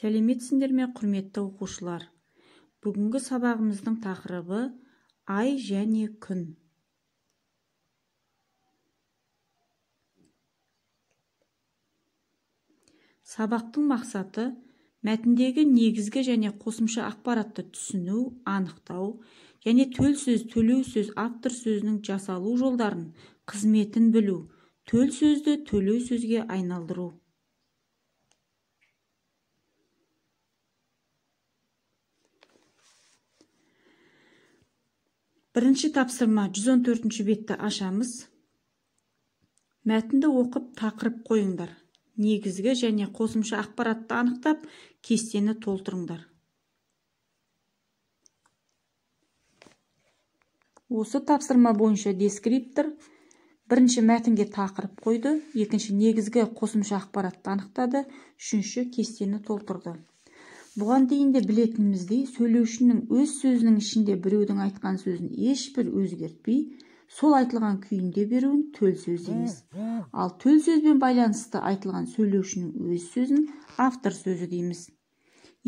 Сәлеметсіңдер ме, құрметті оқушылар? Бүгінгі сабағымыздың тақырыбы ай және күн. Сабақтың мақсаты мәтіндегі негізгі және қосымша ақпаратты түсіну, анықтау және төл сөз, төлеу сөз, автор сөзінің жасалу жолдарын, қызметін білу, төл сөзді төлеу сөзге айналдыру. Бірінші тапсырма 114 бетті ашамыз. Мәтінді оқып тақырып қойыңдар. Негізгі және қосымша ақпаратты анықтап, кестені толтырыңдар. Осы тапсырма бойынша дескриптор бірінші мәтінге тақырып қойды, екінші негізгі қосымша ақпаратты анықтады, үшінші кестені толтырды. Бұған дейін де білетініміздей, сөйлеушінің өз сөзінің ішінде біреудің айтқан сөзін ешбір өзгертпей, сол айтылған күйінде беруін төл сөз дейміз. Ал төл сөзбен байланысты айтылған сөйлеушінің өз сөзін автор сөзі дейміз.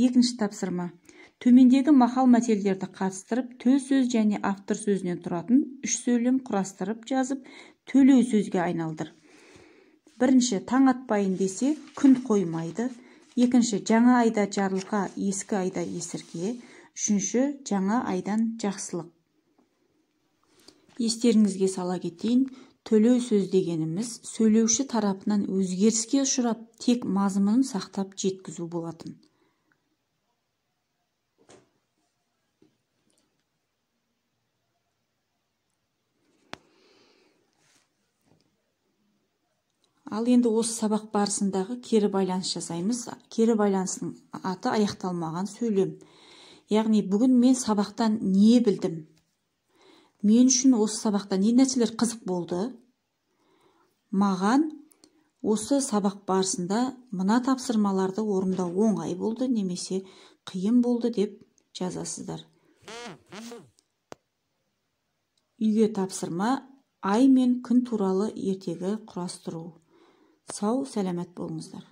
Екінші тапсырма. Төмендегі мақал-мәтелдерді қатыстырып, төл сөз және автор сөзінен тұратын үш сөйлем құрастырып жазып, төлеу сөзге айналдыр. Бірінші, таң атпайын десе, күн қоймайды. Екінші, жаңа айда жарылқа, ескі айда есірке. Үшінші, жаңа айдан жақсылық. Естеріңізге сала кетейін, төлеу сөз дегеніміз сөйлеуші тарапынан өзгеріске ұшырап, тек мазмұнын сақтап жеткізу болатын. Ал енді осы сабақ барысындағы кері байланыс жасаймыз. Кері байланыстың аты аяқталмаған сөйлем. Яғни бүгін мен сабақтан не білдім? Мен үшін осы сабақта не нәрселер қызық болды? Маған осы сабақ барысында мына тапсырмаларды орындау оңай болды немесе қиын болды деп жазасыздар. Үйге тапсырма ай мен күн туралы ертегі құрастыру. Сау, сәлемет болыңыздар.